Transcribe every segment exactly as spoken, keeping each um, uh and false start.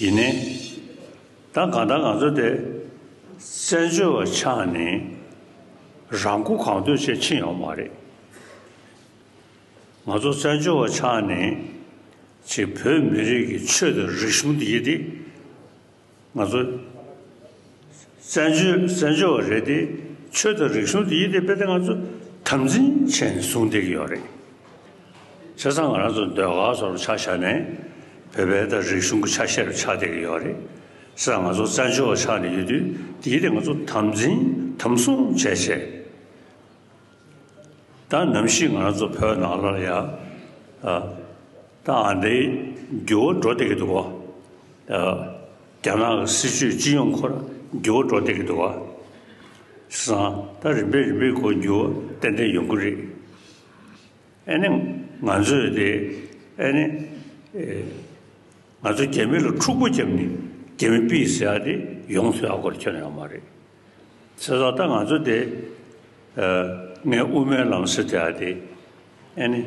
ཡིན་ནའི། ད་གང་ལྟར་ང་ཚོ་དེ་བཙན་བྱོལ་བ་ཆགས་ནས་རང་མགོ་གང་ཐོན་བྱས་ཕྱིན་ཡོད་མ་རེད། ང་ཚོ་བཙན་བྱོལ་བ་ཆགས་ནས་ཅིག་བོད་མི་རིགས་ཀྱི་ཆོས་དང་རིག་གཞུང་འདི་ཡིན་ཏེ། ང་ཚོ་བཙན་བྱོལ་བཙན་བྱོལ་བ་རེད་དེ། ཆོས་དང་རིག་གཞུང་འདི་ཡིན་ཏེ་དཔེ་དེ་ང་ཚོ་དམ་འཛིན་བྱས་ནས་བཟུང་བསྡད་ཀྱི་ཡོད་རེད། བྱས་ཙང་ང་རང་ཚོ་ཟློས་གར་སོགས་ཆ་བཞག་ནས་བོད་པའི་དང་རིག་གཞུང་གི་ཆ་ཤས་རུ་ཆགས་བསྡད་ཀྱི་ཡོད་རེད། བྱས་ཙང་ང་ཚོ་བཙན་བྱོལ་བ་ཆགས་ནས་ཡོད་དུས་དེ་ཡིན་ཏེ་ང་ཚོ་དམ་འཛིན་དམ་བཟུང་བྱས་བྱས། ད་ནམ་ཞིག་ང་རང་ཚོ་བོད་ནང་ལ་ཡ། ཨ། ད་ཨ་འདྲའི་འགྱུར་བ་འགྲོ་བསྡད་ཀྱི་འདུག་ག་ཨ། རྒྱ་ནག་གི་སྲིད་བྱུས་སྤྱི་ཡོངས་ཁོ་རང་འགྱུར་བ་འགྲོ་བསྡད་ཀྱི་འདུག་ག་བྱས་ཙང་ད་རིམ་པས་རིམ་པས་ཁོ་འགྱུར་བ་ཏན་ཏན་ཡོང་གི་རེད། ཨ་ནི་ང་ཚོས་དེ་ཨ་ནི་ཨེ། ང་ཚོ་རྒྱ་མི་ལ་འཁྲུག་པ་བརྒྱབ་ནས་རྒྱ་མི་ཕུད་ཟེར་ཡ་དེ་ཡོང་ཐུབ་ཡ་སྐོར་ཁྱོན་ནས་ཡོད་མ་རེད། བྱས་ཙང་ད་ང་ཚོ་དེ་ཨ། ངས་དབུ་མའི་ལམ་ཟེར་བསྡད་ཡ་དེ་ཨ་ནི་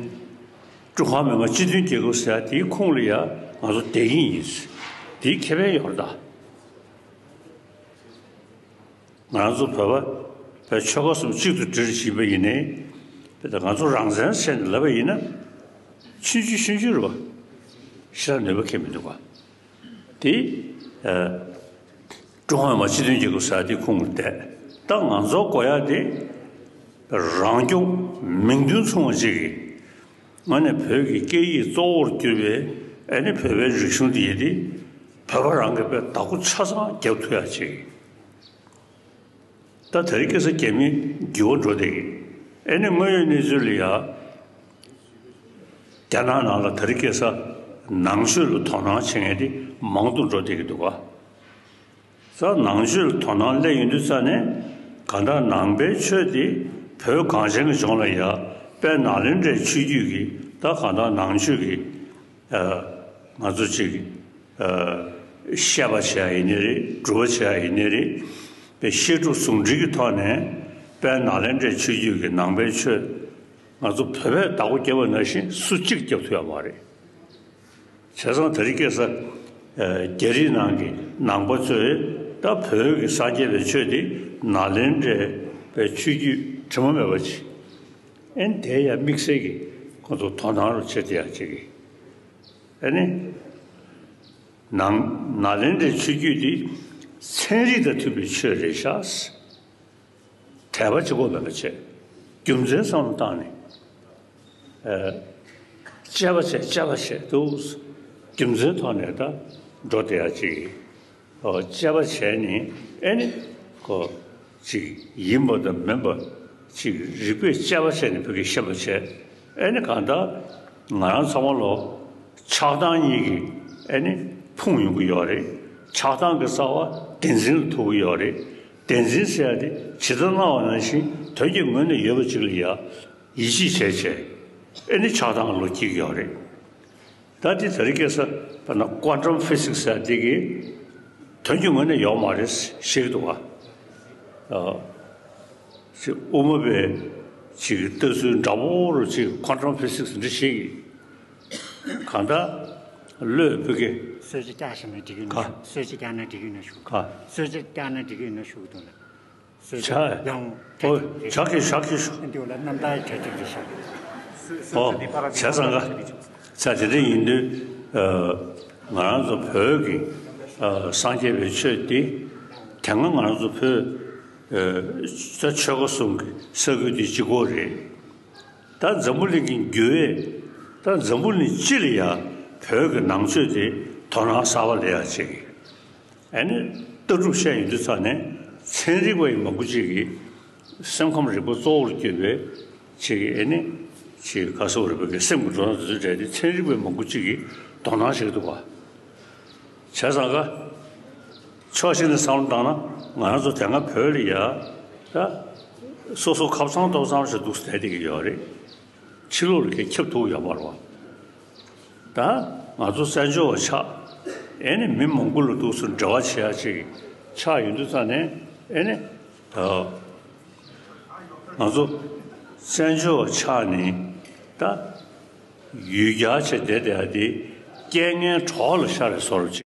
ཀྲུང་ཧྭ་མི་དམངས་སྤྱི་མཐུན་རྒྱལ་ཁབ་ཟེར་ཡ་དེའི་ཁོངས་ལ་ཡ་ང་ཚོ་བསྡད་ཀྱི་ཡིན། དེའི་ཁེ་ཕན་ཡོད་རེད་ད། ང་རང་ཚོ་བོད་པ་བོད་ཆོལ་ཁ་གསུམ་གཅིག་ཏུ་སྒྲིལ་བཞིན་པ་ཡིན་ནའི། དཔེ་ད་ང་ཚོ་རང་བཙན་ཟེར་ནས་ལབ་པ་ཡིན་ན། ཆུང་ཆུང་ཆུང་ཆུང་རེད་པ། ཞེ་དྲག་ནུས་པ་ཁེལ་མི་འདུག་ག་དེ་ཨ། ཀྲུང་ཧྭ་མི་དམངས་སྤྱི་མཐུན་རྒྱལ་ཁབ་ཟེར་དེ་ཁོངས་ལ་བསྡད། ད་ང་ཚོ་དགོས་ཡ་དེ་རང་སྐྱོང་མིང་དོན་མཚུངས་པ་ཅིག་གིས་ང་ནས་བོད་ཀྱི་སྐད་ཡིག་གཙོ་བོར་གྱུར་པའི་ཨ་ནི་བོད་པའི་རིག་གཞུང་དེ་ཡིན་ཏེ། བོད་པ་རང་གིས་དཔེ་བདག་པོ་ཆ་ཚང་རྒྱབ་ཐུབ་ཡ་ཅིག་ད་དེ་རིང་ཁ་སང་རྒྱ་མི་འགྱུར་བ་འགྲོ་བསྡད་ཀྱི། ཨ་ནི་དངོས་ཡོད་གནས་ཚུལ་ལ་ཡ། རྒྱ་ནག་ནང་ལ་དེ་རིང་ཁ་སང་ནང་ཆོས་ལ་དོ་སྣང་བྱེད་མཁན་དེ་མང་དུ་འགྲོ་བསྡད་ཀྱི་འདུག་ག་ས་ནང་ཆོས་ལ་དོ་སྣང་སླེབས་ཡོང་དུས་ཙ་ནས་གང་ལྟར་ནང་པའི་ཆོས་དེ་བོད་གངས་ཅན་གྱི་ལྗོངས་ལ་ཡ་དཔལ་ནཱ་ལེནྡྲའི་ཆོས་བརྒྱུད་ཀྱི་ད་གང་ལྟར་ནང་ཆོས་ཀྱི་ཨ། ང་ཚོ་ཅིག་ཨ། བཤད་པ་བྱེད་ཡ་ཡིན་ནའི་རེད། སྒྲུབ་པ་བྱེད་ཡ་ཡིན་ནའི་རེད། པའི་བཤད་སྒྲུབ་ཟུང་འབྲེལ་གྱི་ཐོག་ནས་དཔལ་ནཱ་ལེནྡྲའི་ཆོས་བརྒྱུད་ཀྱི་ནང་པའི་ཆོས་ང་ཚོ་བོད་པས་བདག་པོ་བརྒྱབ་པ་ནང་བཞིན་སུ་གཅིག་བརྒྱབ་ཐུབ་ཡ་མ་རེད། བྱས་ཙང་དེ་རིང་ཁ་སང་ཨ། རྒྱ་རིགས་ནང་གི་ནང་པ་ཚོས་ད་བོད་ཀྱི་སངས་རྒྱས་པའི་ཆོས་དེ་ནཱ་ལེནྡྲའི་པའི་ཆོས་བརྒྱུད་དྲི་མ་མེད་པ་ཅིག་ཨེ་ནི་དེ་ཡང་དམིགས་བསལ་གྱི་ཁོང་ཚོ་དོ་སྣང་རུ་བྱེད་བསྡད་ཡ་ཅིག་ཨེ་ནི། ནང་ནཱ་ལེནྡྲའི་ཆོས་བརྒྱུད་འདི་ཚན་རིག་དང་མཐུན་པའི་ཆོས་རེད་ཤག་དད་པ་གཅིག་པོ་མེད་པ་བྱས། རྒྱུ་མཚན་བསམ་བློ་བཏང་ནས། ཨ། དཔྱད་པ་བྱས་དཔྱད་པ་བྱས་འདུག་རྒྱུ་མཚན་ཐོག་ནས་ད་འགྲོ་བསྡད་ཡ་ཅིག་ཨོ། དཔྱད་པ་བྱས་ནས་ཨེ་ནི་ཁོ་ཅིག་ཡིན་པ་དང་མིན་པ་ཅིག་རིགས་པས་དཔྱད་པ་བྱས་ནས་བོད་སྐད་བཤད་པ་བྱས། ཨེ་ནི་གང་ལྟར་ང་རང་ཚང་མ་ལོ་ཆགས་སྡང་གཉིས་ཀྱིས་ཨེ་ནི་ཕུང་ཡོང་གི་ཡོད་རེད། ཆགས་སྡང་གི་རྩ་བ་བདེན་འཛིན་ལ་ཐུག་གི་ཡོད་རེད། བདེན་འཛིན་ཟེར་ཡ་དེ་ཇི་ལྟར་སྣང་བ་ནང་བཞིན་དོན་གྱི་ངོས་ནས་ཡོད་པ་ཅིག་ལ་ཡ་ཡིད་ཆེས་བྱས་བྱས་ཨེ་ནི་ཆགས་སྡང་ལོ་སྐྱེ་གི་ཡོད་རེད། ད་དེ་དེ་རིང་ཁ་སང་དཔེར་ན་ཀོན་ཊམ་ཕི་སིག་ཟེར་དེ་གི་དོན་གྱི་ངོས་ནས་ཡོད་མ་རེད་ཞེས་འདུག་བ། ཨ། ཅིག་དབུ་མ་པའི་ཅིག་ལྟ་ཚུལ་འདྲ་པོ་རུ་ཅིག་ཀོན་ཊམ་ཕི་སིག་འདི་ཞིག་གང་ལྟར་བློས་བུ་གི་གསོལ་ཇ་བཀྱག་བཞག་ན་འགྲིག་གི་ཡིན་ན་ཞུ། གསོལ་ཇ་བཀྱག་ན་འགྲིག་གི་ཡིན་ན་ཞུ། ག་གསོལ་ཇ་བཀྱག་ན་འགྲིག་གི་ཡིན་ན་ཞུ་གི་འདུག་ལ། བྱ། ཡང་ཨོ། བྱ་གི་བྱ་གི་ཤོག་འདི་ལ་རྣམ་ཐར་གྱ་གཅིག་རེད་ཤག་ཨོ། བྱས་ཙང་ག་ས་དེ་འདྲ་ཡིན་དུས། ཨ། ང་རང་ཚོ་བོད་ཀྱི་ཨ། སངས་རྒྱས་པའི་ཆོས་འདི་དེ་སྔ་ང་རང་ཚོ་བོད་ཨ། ཆོལ་ཁ་གསུམ་གྱི་ས་ཁུལ་འདི་གཅིག་པོ་རེད། ད་འཛམ་བུ་གླིང་གི་འགྱུར་བས་ད་འཛམ་བུ་གླིང་སྤྱི་ལ་ཡང་བོད་ཀྱི་ནང་ཆོས་དེ་དོ་སྣང་གསར་པ་སླེབས་ཡག་བྱེད་ཀྱི། ཨ་ནི་ལྟ་གྲུབ་བཤད་ཡོང་དུས་ཙ་ནས་ཚན་རིག་པ་ཡི་མང་པོ་ཅིག་གིས་སེམས་ཁམས་རིག་པ་གཙོ་བོར་གྱུར་པའི་ཅིག་གིས་ཨ་ནི་ཅིག་ག་སོགས་རིག་པ་གི་སེམས་ཀྱི་འགྲོ་སྟངས་དེ་ཚོའི་གྲས་དེ་ཚན་རིག་པ་ཡི་མང་པོ་ཅིག་གིས་དོ་སྣང་བྱེད་ཀྱི་འདུག་བ། བྱས་ཙང་ག་ཕྱོགས་གཅིག་ནས་བསམ་བློ་བཏང་ན་ང་རང་ཚོ་དེ་སྔ་བོད་ལ་ཡ་ད་སོ་སོ་ཁབ་ཚང་ཏོག་ཙམ་ཞིག་འདུག་བསྡད་བསྡད་ཀྱི་ཡོད་རེད། ཕྱི་ལོགས་ལ་གས་ཁྱབ་ཐུབ་ཡོད་མ་རེད་བ། ད་ང་ཚོ་བཙན་བྱོལ་བ་ཆགས། ཨེ་ནི་མི་མང་པོ་ལ་འདུག་སེ་འབྲེལ་བ་བྱེད་ཡ་ཅིག་ཆགས་ཡོང་དུས་ཙ་ནས་ཨེ་ནི། ཨ། ང་ཚོ་བཙན་བྱོལ་བ་ཆགས་ནས་ད་ཡུལ་གྱར་བྱས་བསྡད་བསྡད་ཡ་དེ་རྐྱེན་ངན་གྲོགས་ལ་ཤར་བའི་བཟོ་འདྲ་ཅིག